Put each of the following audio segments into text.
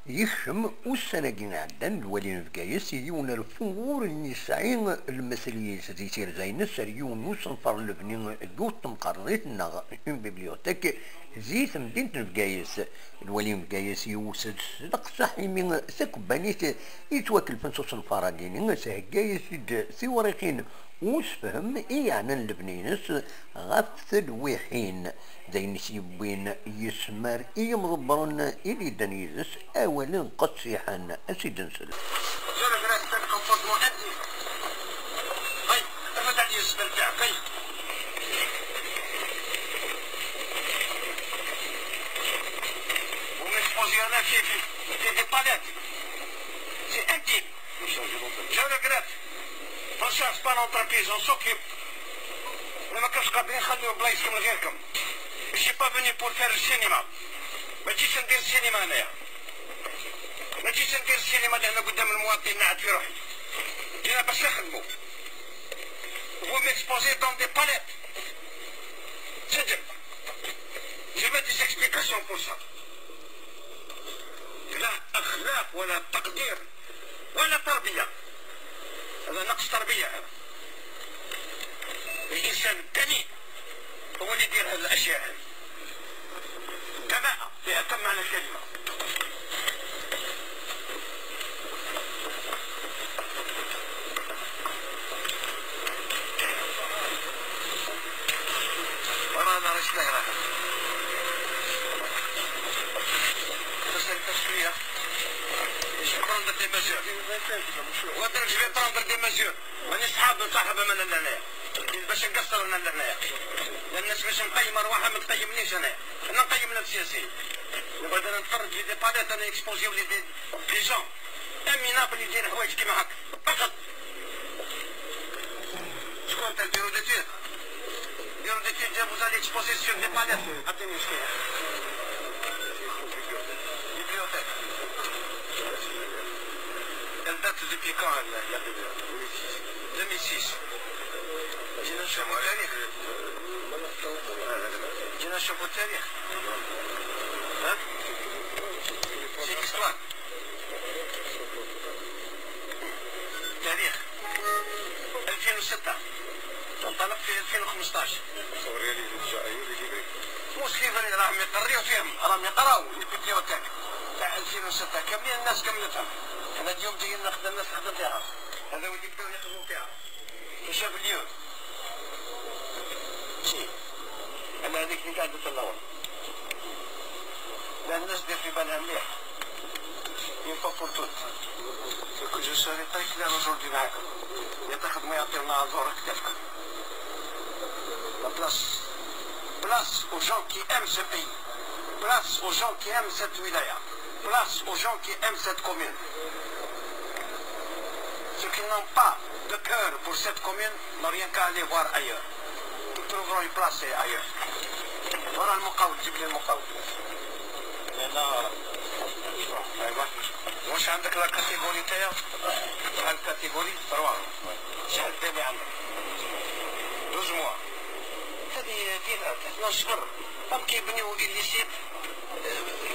يخشم والسنة كينا عدان الوالي نفكايس يون الفور النسعين المثليس زي سير زينس يون وصنفر لبني دوت مقريت نغ une bibliothèque زيت مدينة نفكايس. الوالي نفكايس يوسد لقصح من سكبانيت يتواكل فنسوس الفرادين سهكايس سيوريقين وسفهم إيعنا لبنينس غف الويحين زين سيبوين يسمر يمضبرن إلي دنيزس أولا قصيحا أسيد نسل. C'est intime. Je regrette. On ne cherche pas l'entreprise, on s'occupe. ما كانش قادرين نخليو بلايصكم لغيركم. Je suis pas venu pour faire le cinéma. ما جيتش ندير السينما انايا. ما جيتش ندير السينما لهنا قدام المواطنين نعد في روحي. جينا باش نخدمو. Vous m'exposez dans des palettes. سجل. Je veux des explications pour ça. لا اخلاق ولا تقدير ولا تربيه. هذا نقص تربيه. هذا الانسان الدنيء هو اللي يدير هذه الاشياء هذه. دماء بأتم معنى الكلمه. ورانا رجلي راه تسلسل Je vais prendre des mesures. Je vais prendre des mesures. مانيش صحاب صاحب من لهنايا. باش نقصر انا لهنايا. لان الناس باش نقيم ارواحها ما تقيمنيش انايا. انا نقيم نفسي يا سيدي. نقعد انا نتفرج في des palettes انا اكسبوزيو لي des gens iminables يدير حوايج كيما هكا. فقط. شكون انت ال bureau d'études؟ bureau d'études vous allez exposer sur des palettes. عطيني شكون. Bibliothèque. Elle date depuis quand la bibliothèque? 2006. جينا نشوفوا التاريخ. جينا نشوفوا التاريخ. ها؟ c'est l'histoire. تاريخ 2006 تنطلق في 2015. مش livré راهم يقريو فيهم، راهم يقراو ال bibliothèque تاع 2006 كاملين الناس كملتهم. حنا اليوم جايين نخدم الناس تخدم فيها. هذا هو اللي بداو يخدموا فيها. كشاف اليوم. شي. انا هذيك اللي قاعدة تنور. لان الناس دير في بالها مليح. Une fois pour toutes. Que je serai très clair aujourd'hui معاكم. يا تخدموا يعطيونا دور كتافكم. La place. Place aux gens qui aiment ce pays. Place aux gens qui aiment cette wilaya. Place aux gens qui aiment cette commune. Ceux qui n'ont pas de cœur pour cette commune n'ont rien qu'à aller voir ailleurs. Ils trouveront une place ailleurs. Voilà المقاول، جيب لي المقاول. لا ايوا واش عندك la catégorie تاعك؟ شحال catégorie 3. شحال ال délai عندك؟ 12 mois. هذه ديرها 12 شهر. هم كيبنيو les sites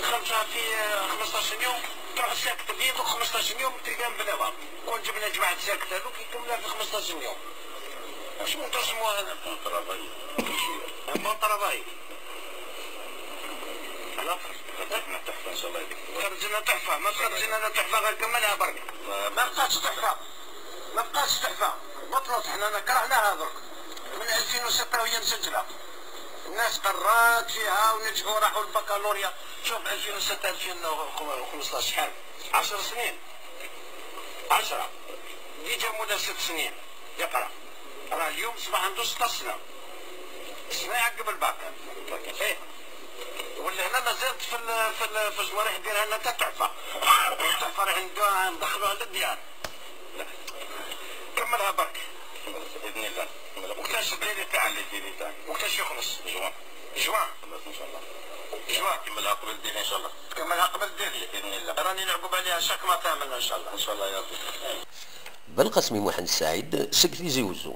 خمسة في 15 يوم تروح ساكت بيض 15 يوم تلقاهم بناوها. كون جبنا جماعة ساكت هذوك يكملها في 15 يوم. واش من 12 mois هذا؟ Bon travail. Bon travail. خرجنا تحفة إن شاء الله. خرجنا تحفة، ما تخرج لنا تحفة غير كملها برك. ما بقاش تحفة. ما بقاش تحفة. بطلت حنا كرهناها درك. من 2006 وهي مسجلة. الناس قرات فيها ونجحوا راحوا البكالوريا. شوف 2006 2015 شحال؟ 10 سنين. 10 déjà مولا 6 سنين يقرا. راه اليوم صباح عنده 16 سنة. السنة يعقب الباك. ايه. ولا هنا مازالت في الجوارح ديرها لنا تحفة. التحفة راح ندخلوها للديار. كملها برك. بإذن الله. وقتاش ال délai تاعك؟ ال délai تاعك وقتاش يخلص؟ جوان. جوان. ان شاء الله. جوان. كملها قبل ال délai ان شاء الله. تكملها قبل ال délai باذن الله. راني نعقب عليها chaque matin ان شاء الله. ان شاء الله يا ربي. بالقاسمي محمد السعيد سكتيزي وزو.